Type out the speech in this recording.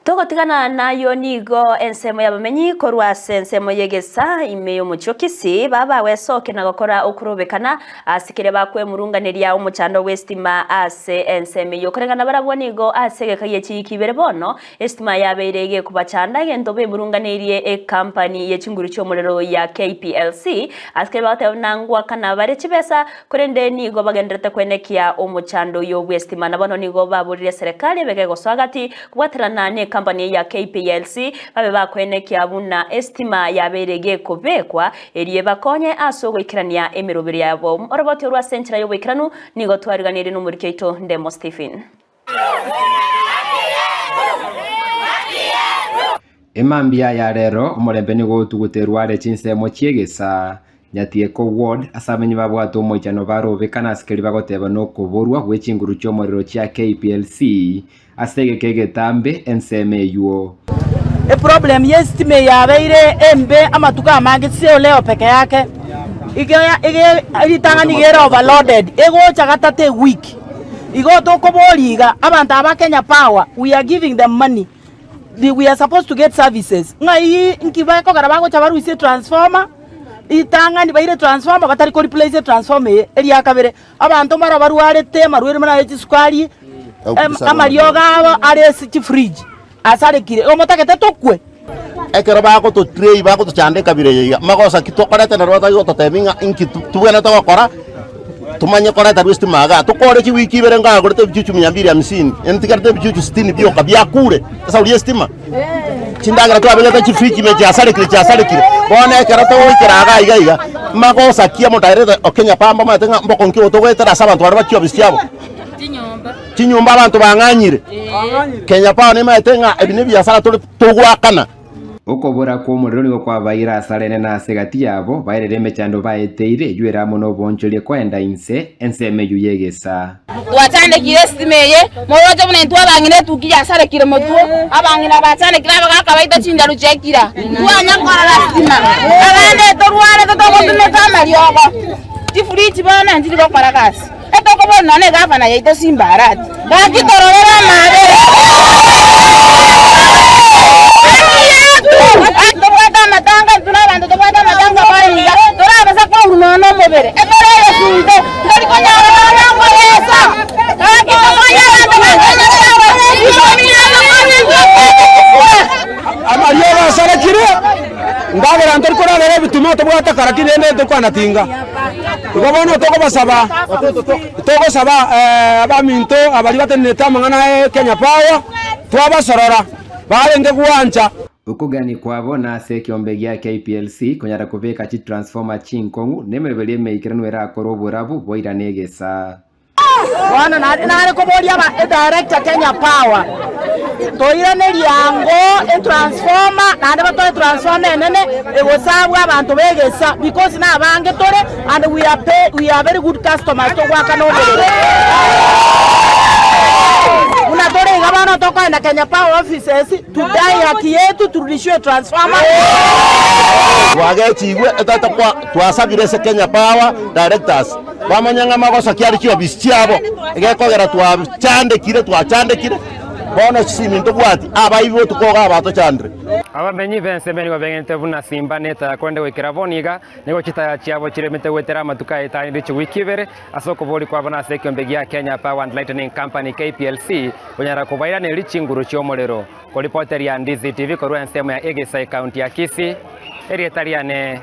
Togotigana nayio nigo ensemo y'abamenyi korwa ase ensemo y'egesaa ime y'omochie o Kisii babawesokia na gokora okorobekana ase keria bakwemurunganeria omochando bw'esitima ase ensemo eyio. Koreng'ana barabwo nigo ase egeka gie chiiki ibere bono esitima yabeire egekobachanda egento bemurunganeirie ekampani ye chinguru chi'omorero ya KPLC ase keria bagoteba buna ngoakana bare chibesa Korende nigo bagendererete kwenekia omochando oyo bw'esitima, na bono nigo baborire eserekari ebe gegosoa gati kobwaterana necompany ya KPLC babe bakwenekia buna esitima yabeire gekobekwa erio ebakonye ase ogoikerania emeroberi yabo. Oroboti orwo ase enchera y'oboikeranu nigo twariganirie nomoriki oito Ndemo Stephen. Emambia ya rero omorembe nigo otuguterwe are chinsemo chi'egesa, Nyatieko Ward, ase abamenyi babwate omoichano barobekana ase keria bagoteba nokoborwa gwe chinguru chi'omorero chia KPLC ase egeka egetambe ensemo eywo. Eproblem y'esitima eye yabeire embe amatuko amange sio leo peke yake, iga iga ritang'ani iga ere overloaded, egocha gatato eweek. Igo tokoboria iga, abanto aba Kenya Power, we are giving them money, the we are supposed to get services, ng'ai nki bakogera bagocha barusie etransformer, ritang'ani baire etransformer batari ko replace etransformer eye, eria kabere, abanto mbaro barwarete amarwaire buna aye chisukari, amariogo abo are ase chifridge asarekire, igo motagete tokwe? Ekero bagototrain bagotochanda ekabira eye iga, magosa ki tokorete naro batari gototebia ng'a inki tobwenerete gokora, tomanye koreta rw'estima igaa. Tokore chiwiki ibere nkagorete ebichuchu mia mbili hamsini, ntigarete ebichuchu sitini bioka biakure esauri y'estima. Chindagera twabegete chifridge ime chiasarekire chiasarekire, bono ekero togoikera igaa iga iga, magosa ki omotaerete o Kenya Power mbamaete ng'a mboko nki otogoetera ase abanto baria ba chiofisi chiabo. Chinyomba abanto bang'anyire. Kenya Power nemaete ng'a ebi nebiasara tore togoakana. Okobora kw'omorero nigo kwabaire asare na ase egati yabo, baerere emechando baeteire, eyio ere amo noboonchoria koenda inse, ensemo eyio y'egesaa. Twachandekire esitima eye, moroche buna intwe abang'ina etuki yasarekire motwe, abang'ina bachandekire abagaka baito chindaru chiaikira, ntwanya korora sitima, abande torwarete togotumeka amariogo, chifridge bono nchiri gokora gasi. Etokobora nonya negavana yaito Simba Arati, gaki tororere amaabera. Tobwate amatanga intwe na abanto tobwate amatanga bare iga, torabasa kourwa nonya na omobere, ekero egesunte ntori konyara nonya nkoyesa. Gaki tokonye abanto ba Kenya Power, Amariogo asarekire, ndagera ntori koragera ebituma tobwate kara ki rende ntokwana tinga. Igo bono tokobasaba, togosaba abaminto abaria batenenete amang'ana a Kenya Power, twabasorora barenge gwancha. Okogania kwabo nase ekeombe gia KPLC konyara kobeka chitransformer chinkong'u na emeroberi emeikeranu erakore oborabu boirane egesaa. Bono nare koboria aba edirector Kenya Power, toiranerie ango etransformer naende batoe etransformer enene egosabwa abanto ba egesa because nabange tore and we are pay we are very good customers togoakana obororo. Buna tore iga bono tokoenda Kenya Power offices tudai haki yetu turudishiwe etransformer. Twagechigwe etata kwa twasabire ase Kenya Power directors. Bamanye ng'a magoso ki are chiofisi chiabo, egekogera twachandekire, twachandekire, bono chisimi ntobwati, abaibi botuko iga batochandire. Abamenyi b'ensemo nigo begenete buna simba na etaya korende goikera bono iga, nigo chitaya chiabo chiremete goetera amatuko aetanire chiwiki ibere ase okoboria kwabo nase ekiombe gia Kenya Power and Lightning Company, KPLC, konyara kobairaneria chinguru chi'omorero. Koripoteria Ndizi TV korwa ensemo ya Egesa ekaunti ya Kisii, erieta riane.